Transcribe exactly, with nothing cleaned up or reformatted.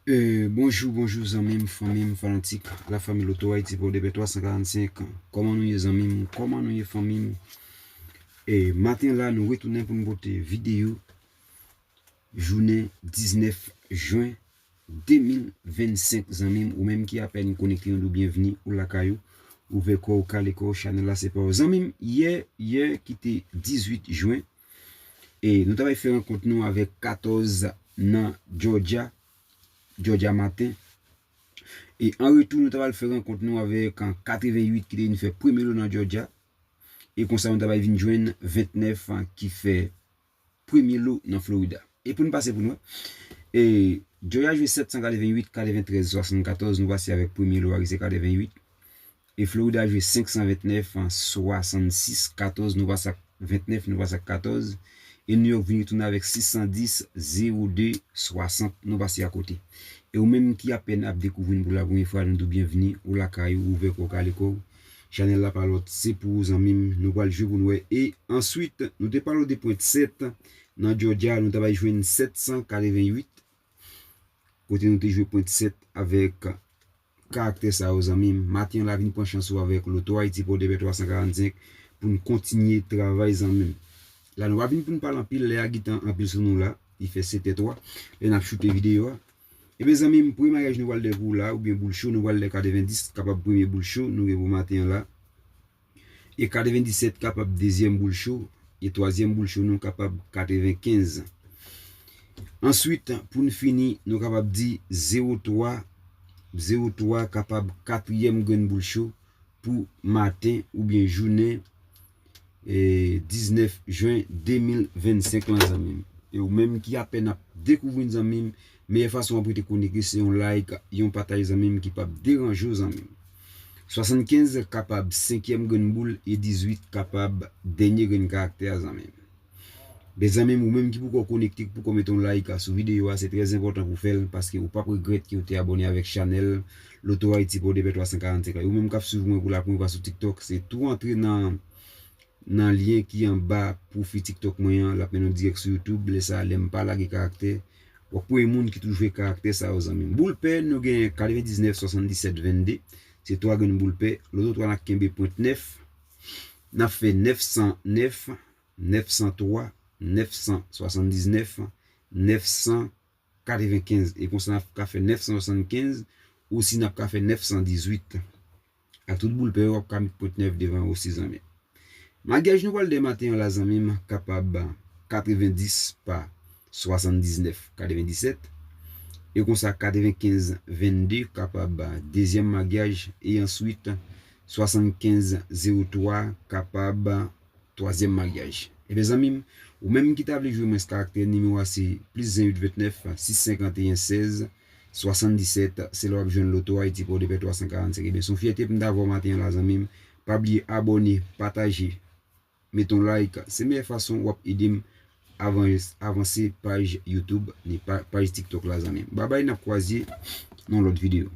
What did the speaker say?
E, bonjou, bonjou zanmi m, fanmi m, fanatik la fanmi Loto Ayiti pou de twa san karannsenk. Kòman nou ye zanmi m? Kòman nou ye fanmi m? E, maten la, nou retounen pou n pote videyo jounen diznèf jen de mil vennsenk, zanmi m. Ou menm ki apèn konekte, nou di w byenvini, ou lakay ou, ouvè kò w, kale kò w, chanèl la se pa w. Zanmi m, yè, yè ki te dizuit jen, e nou ta bay fè rankont nou avèk katòz nan Georgia, Georgia maten. E an retou, nou ta pral fè rankont nou avèk, an, katreventuit ki te vin fè premye lo nan Georgia. E konsa, nou ta pral vin jwenn ventnèf, an, ki fè premye lo nan Florida. E pou n pase pou n wè, e Georgia jwe sèt san katreventuit, katreventrèz, swasannkatòz, nou pase avèk premye lo a ki se katreventuit. E Florida jwe senk san ventnèf, an, swasannsis, katòz, nou pase ak ventnèf, nou pase ak katòz. E New York vin retounen avèk sis san dis, zewo de, swasant, nou pase akote. E ou menm ki apèn ap dekouvri n pou la premye fwa, nou di w byenvini, ou lakay ou, ouvè kò w, kale kò w. Chanèl la pa lòt, se pou ou zanmi m, nou pral jwe pou n wè. E answit, nou te pale w de pwent sèt nan Georgia, nou ta pral jwenn sèt san katreventuit. Kote nou te jwe pwent sèt avèk karaktè sa yo, zanmi m. Maten an la, vin pran chans ou avèk Loto Ayiti pou de twa san karannsenk pou n kontinye travay, zanmi m. La, nou pa vin pou n pale anpil, lè a gentan anpil sou nou la. Li fè sèt è twa. Lè n ap choute videyo a. Ebyen, zanmi m, premye maryaj nou pral dè pou w la, oubyen boul cho, nou pral dè katrevendis, kapab premye boul cho nou gen pou maten an la. E katrevendisèt kapab dezyèm boul cho, e twazyèm boul cho nou kapab katrevenkenz. Answit, pou n fini, nou kapab di zewo twa, zewo twa kapab katriyèm grenn boul cho pou maten oubyen jounen, e, diznèf jen de mil vennsenk lan, zanmi m. E ou menm ki apèn ap dekouvri n, zanmi m, meyè fason w ap rete konekte se yon like, yon pataj, zanmi m, ki p ap deranje w, zanmi m. Swasannkenz kapab senkyèm grenn boul e dizuit kapab dènye grenn karaktè a, zanmi m. Ebyen, zanmi m, ou menm ki poko konekte, ki poko mete yon like sou videyo a, se trè enpòtan pou w fè l, paske ou p ap regrèt ke w te abòne avèk chanèl Loto Ayiti pou de twa san karannsenk la. E ou menm k ap swiv mwen pou la premye fwa sou TikTok, se tou antre nan, nan lyen ki anba pwofi TikTok mwen an, l ap mennen w dirèk sou YouTube. Lè sa a, lè m pa lage karaktè, w ap wè moun ki toujou fè karaktè sa yo, zanmi m. Boul pè, nou gen katrevendiznèf, swasanndisèt, vennde. Se twa grenn boul pè. Loto twa n ap kenbe pwent nèf. N ap fè nèf san nèf, nèf san twa, nèf san swasanndiznèf, nèf san katrevenkenz. E konsa n ap ka fè nèf san swasannkenz, osi n ap ka fè nèf san dizuit. Ak tout boul pè yo, w ap ka met pwent nèf devan yo osi, zanmi. Maryaj nou pral dè maten an la, zanmi m, kapab katrevendis pa swasanndiznèf, katrevendisèt. E konsa, katrevenkenz vennde kapab dezyèm maryaj. E answit, swasannkenz zewo twa kapab twazyèm maryaj. Ebyen, zanmi m, ou menm ki ta vle jwe mwens karaktè, nimewo a se plis zen uit ventnèf, sis senkanteyen, sèz swasanndisèt, se la w ap jwenn Loto Ayiti pou de twa san karannsenk. Ebyen, se yon fyète pou m ta avè w maten an la, zanmi m. Pa bliye abòne, pataje, mete yon like. Se meyè fason w ap ede m avan-, avanse paj YouTube, ni pa-, paj TikTok la, zanmi m. Babay, n ap kwaze nan yon lòt videyo.